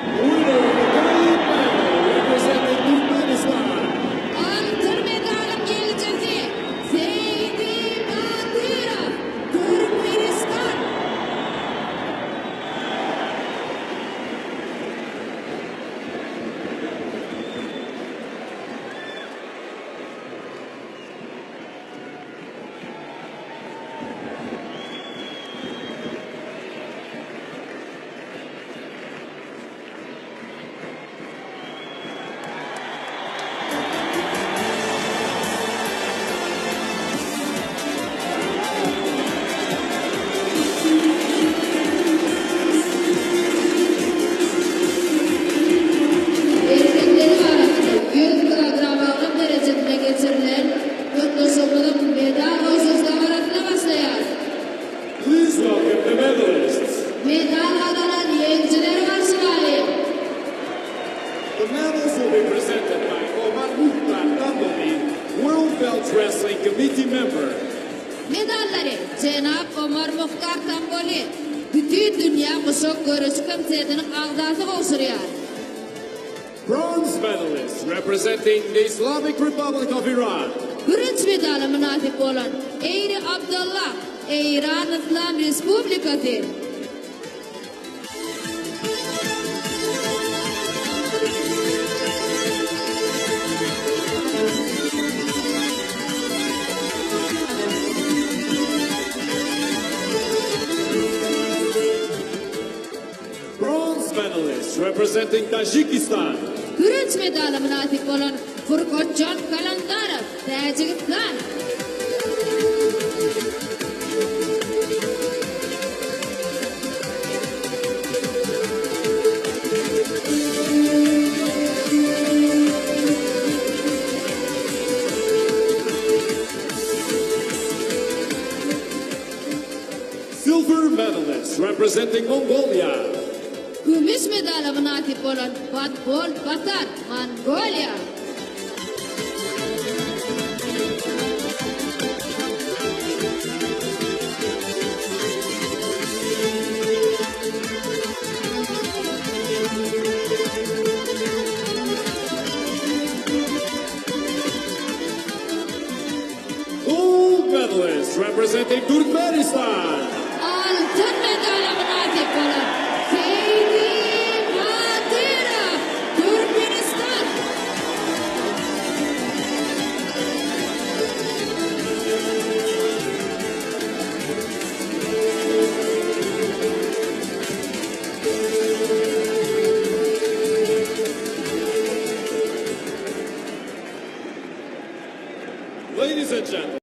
Winner of the gold medal representing Turkmenistan. Altyn medalyň ýeňijisi Seýdi Batyrow, Türkmenistan. Erkekleriň arasynda 100 kilogram agram derejesinde geçirilen tutluşygymyzyň medal gowşuryş dabarasyna başlaýar. Please welcome the medalists. Medal gazanan ýeňijileri garşylalyň. The medals will be presented by Omar Mukhtar Tamboli, World Belt Wrestling Committee member. Medallary jenap Omar Muhtar Tamboli, Bütindünýä guşak göreşi komitetiniň agzasy gowşurýar. Bronze medalist representing the Islamic Republic of Iran. Bürünç medala mynasyp bolan Eýri Abdullah, Eýran Yslam Respublikasy. Bronze medalist representing Tajikistan. Bürünç medala mynasyp bolan Furkatjon Kalandarow, Täjigistan. Silver medalist representing Mongolia. Kümüş medala mynasyp bolan Batbold Batar, Mongoliýa. Gold medalist representing Turkmenistan. Altyn medala mynasyp bolan Seýdi Batyrow, Türkmenistan. Ladies and gentlemen.